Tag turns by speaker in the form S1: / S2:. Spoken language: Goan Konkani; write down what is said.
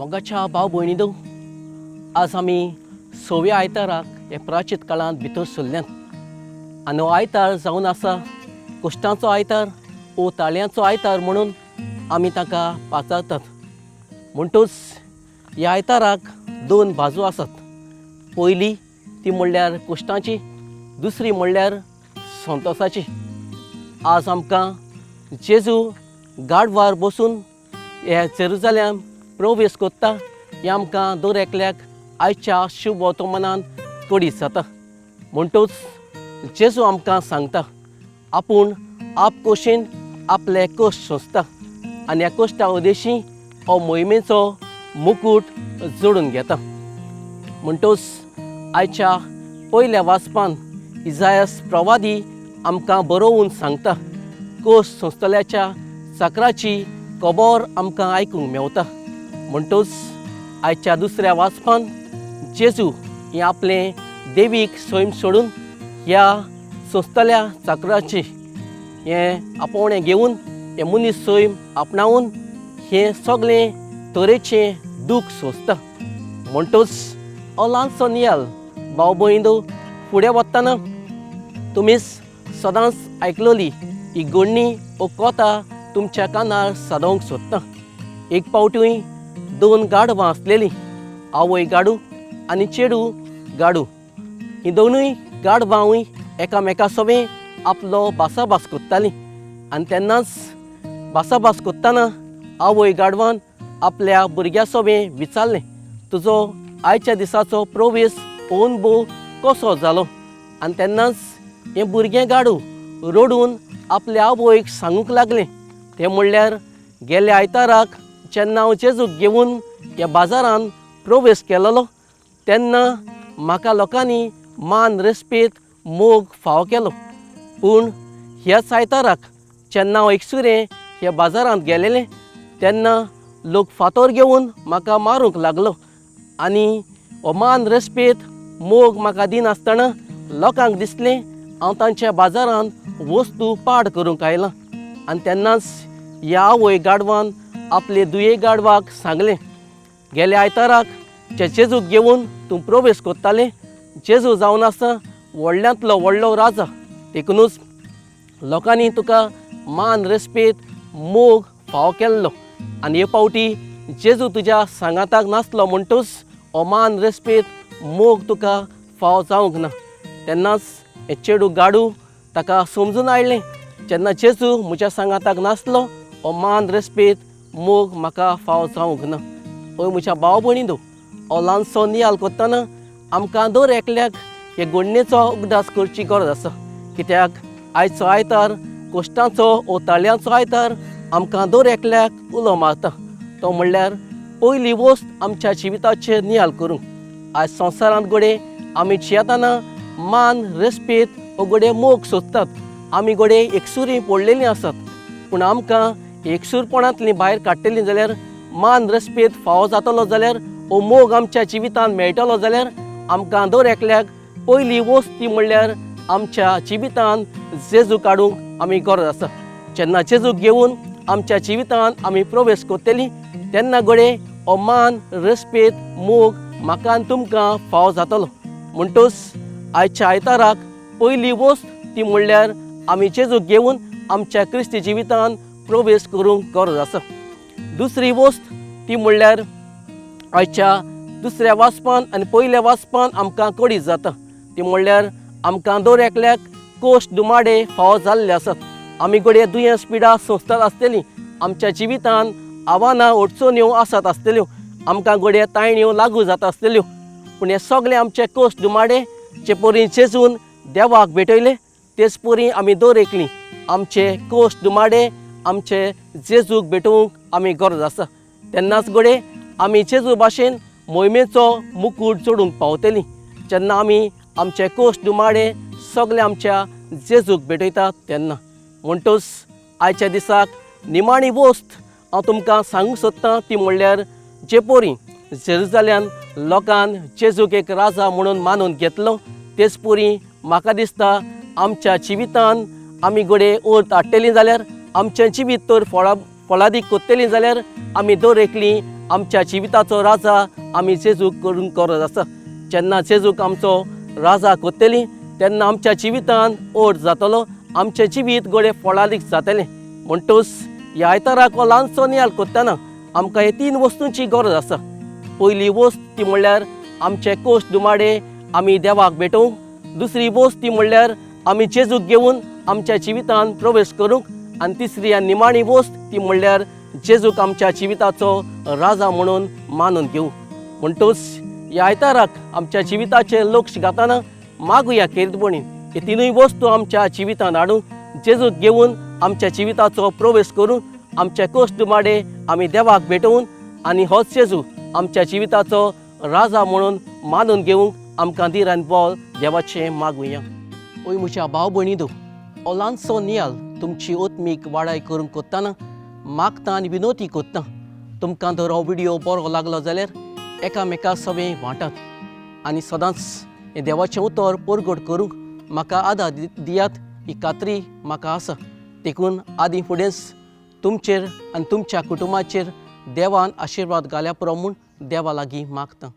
S1: मोगाच्या भाव भयणींनो, आज आमी सव्या आयताराक हे प्राचीत काळांत भितर सरल्यात आनी हो आयतार जावन आसा कश्टांचो आयतार ओ ताळयांचो आयतार म्हणून आमी ताका पाचारतात. म्हणटूच ह्या आयताराक दोन बाजू आसात. पयली ती म्हणल्यार कश्टांची, दुसरी म्हणल्यार संतोसाची. आज आमकां जेजू गाडवार बसून ह्या जेरुजाल्याम प्रवेश करता हें आमकां दर एकल्याक आयच्या शुभ वर्तमानान कळीत जाता. म्हणटूच जेजू आमकां सांगता आपूण आपकोशीन आपले कश्ट सोंसता आनी ह्या कश्टा उदेशी हो मोहिमेचो मुकूट जोडून घेता. म्हणटूच आयच्या पयल्या वाचपान इजायस प्रवादी आमकां बरोवन सांगता कश्ट सोंसतल्याच्या चाकराची खबर आमकां आयकूंक मेवता. म्हणटूच आयच्या दुसऱ्या वाचपान जेजू हें आपलें देवीक सैम सोडून ह्या सोंसतल्या चाकराची हें आपोवणें घेवन हें मनीस सैम आपणावन हें सगळें तरेचें दूख सोंसता. म्हणटूच हो ल्हानसो नियाल भाव भयणींनो फुडें वतना तुमीच सदांच आयकलोली ही गोडणी ओ कोता तुमच्या कानार सादोवंक सोदता. एक पावटूय दोन गाडवां आसलेलीं, आवय गाडू आनी चेडू गाडू. हीं दोनूय गाडवांय एकामेका सोबें आपलो भासाभास करतालीं आनी तेन्नाच भासाभास करतना आवय गाडवान आपल्या भुरग्या सोबें विचारलें, तुजो आयच्या दिसाचो प्रवेश अनुभव कसो जालो? आनी तेन्नाच हें भुरगें गाडू रडून आपल्या आवयक सांगूंक लागलें, तें म्हणल्यार गेल्या आयताराक जेन्ना हांव जेजूक घेवन ह्या बाजारान प्रवेश केलेलो तेन्ना म्हाका लोकांनी मान रेस्पेद मोग फावो केलो, पूण ह्याच आयताराक जेन्ना हांव एकसुरें ह्या बाजारांत गेलेलें तेन्ना लोक फातोर घेवन म्हाका मारूंक लागलो आनी हो मान रेस्पेद मोग म्हाका दिनासतना लोकांक दिसलें हांव तांच्या बाजारांत वस्तू पाड करूंक आयलां. आनी तेन्नाच ह्या आवय गाडवान आपले दुये गाडवाक सांगलें, गेल्या आयताराक जे जेजूक घेवन तूं प्रवेश करतालें, जेजू जावन आसा व्हडल्यांतलो व्हडलो राजा, देखुनूच लोकांनी तुका मान रेस्पेद मोग फावो केल्लो आनी हे फावटी जेजू तुज्या सांगाताक नासलो म्हणटूच हो मान रेस्पेद मोग तुका फावो जावंक ना. तेन्नाच हें चेडू गाडू ताका समजून आयलें जेन्ना जेजू म्हज्या सांगाताक नासलो हो मान रेस्पेद मोग म्हाका फावो जावंक ना. हय म्हज्या भाव भयणींनो, हो ल्हानसो नियाल करतना आमकां दर एकल्याक हे घडणेचो उगडास करची गरज आसा. कित्याक आयचो आयतार कश्टांचो ओ ताळयांचो आयतार आमकां दर एकल्याक उलो मारता, तो म्हणल्यार पयली वस्त आमच्या जिविताचेर नियाल करूंक. आयज संवसारांत घडये आमी जियेतना मान रेस्पेद ओ घडये मोग सोदतात, आमी घडये एकसुरी पडलेलीं आसात, पूण आमकां एकसूरपणांतलीं भायर काडटलीं जाल्यार मान रेस्पेद फावो जातलो जाल्यार ओ मोग आमच्या जिवितांत मेळटलो जाल्यार आमकां दर एकल्याक पयली वस्त ती म्हणल्यार आमच्या जिवितांत जेजू काडूंक आमी गरज आसा. जेन्ना जेजूक घेवन आमच्या जिवितांत आमी प्रवेश करतलीं तेन्ना घडये हो मान रेस्पेद मोग म्हाका आनी तुमकां फावो जातलो. म्हणटूच आयच्या आयताराक पयली वस्त ती म्हणल्यार आमी जेजूक घेवन आमच्या क्रिस्ती जिवितांत प्रवेश करूंक गरज आसा. दुसरी वस्त ती म्हणल्यार आयच्या दुसऱ्या वाचपान आनी पयल्या वाचपान आमकां कळीत जाता, ती म्हणल्यार आमकां दर एकल्याक कोश्ट दुमाडे फावो जाल्ले आसात. आमी घडये दुयेंस पिडा सोंसतात आसतलीं, आमच्या जिवितान आव्हानां अडचण्यो आसात आसतल्यो, आमकां घडये तायण्यो लागू जाता आसतल्यो, पूण हे सगळे आमचे कोश्ट दुमाडे जे परी जेजून देवाक भेटयले तेच परी आमी दर एकली आमचे कोश्ट दुमाडे आमचे जेजूक भेटोवंक आमी गरज आसा. तेन्नाच घडये आमी जेजू भाशेन मोहिमेचो मुकूट जोडूंक पावतलीं जेन्ना आमी आमचे कोश्ट दुमाडे सगळे आमच्या जेजूक भेटयतात तेन्ना. म्हणटूच आयच्या दिसाक निमाणी वस्त हांव तुमकां सांगूंक सोदतां ती म्हणल्यार जे परी जेरुजाल्यान लोकान जेजूक एक राजा म्हणून मानून घेतलो तेच परी म्हाका दिसता आमच्या जिवितान आमी घडये अर्थ हाडटलीं जाल्यार आमचें जिवीत तर फळादीक कोत्तलीं जाल्यार आमी दर एकलीं आमच्या जिविताचो राजा आमी जेजूक करूंक गरज आसा. जेन्ना जेजूक आमचो राजा कोत्तलीं तेन्ना आमच्या जिवितान ओड जातलो, आमचें जिवीत घडये फळादीक जातलें. म्हणटूच ह्या आयताराक हो ल्हानसो नियाळ कोत्तना आमकां हे तीन वस्तूंची गरज आसा. पयली वस्त ती म्हणल्यार आमचे कोश्ट दुमाडे आमी देवाक भेटोवंक, दुसरी वस्त ती म्हणल्यार आमी जेजूक घेवन आमच्या जिवितान प्रवेश करूंक, आनी तिसरी आनी निमाणी वस्त ती म्हणल्यार जेजूक आमच्या जिविताचो राजा म्हणून मानून घेवंक. म्हणटूच ह्या आयताराक आमच्या जिविताचेर लक्ष घातना मागुया खेरीतपणी हे तिनूय वस्तू आमच्या जिवितान हाडूंक, जेजूक घेवन आमच्या जिविताचो प्रवेश करून आमचे कश्ट दुमाडे आमी देवाक भेटोवन आनी होच जेजू आमच्या जिविताचो राजा म्हणून मानून घेवंक आमकां धीर आनी बळ देवाचें मागुया. ओय म्हज्या भाव भयणी दो, हो ल्हानसो नियाल तुमची ओतमीक वाडाय करूंक कोत्तना मागता आनी विनोती कोत्ता. तुमकां जर हो विडियो बरो लागलो जाल्यार एकामेका सवें वांटात आनी सदांच हें देवाचें उतर परगट करूंक म्हाका आदार दियात ही खात्री म्हाका आसा. देखून आदी फुडेंच तुमचेर आनी तुमच्या कुटुंबाचेर देवान आशिर्वाद घाल्या पुरो म्हूण देवा लागीं मागता.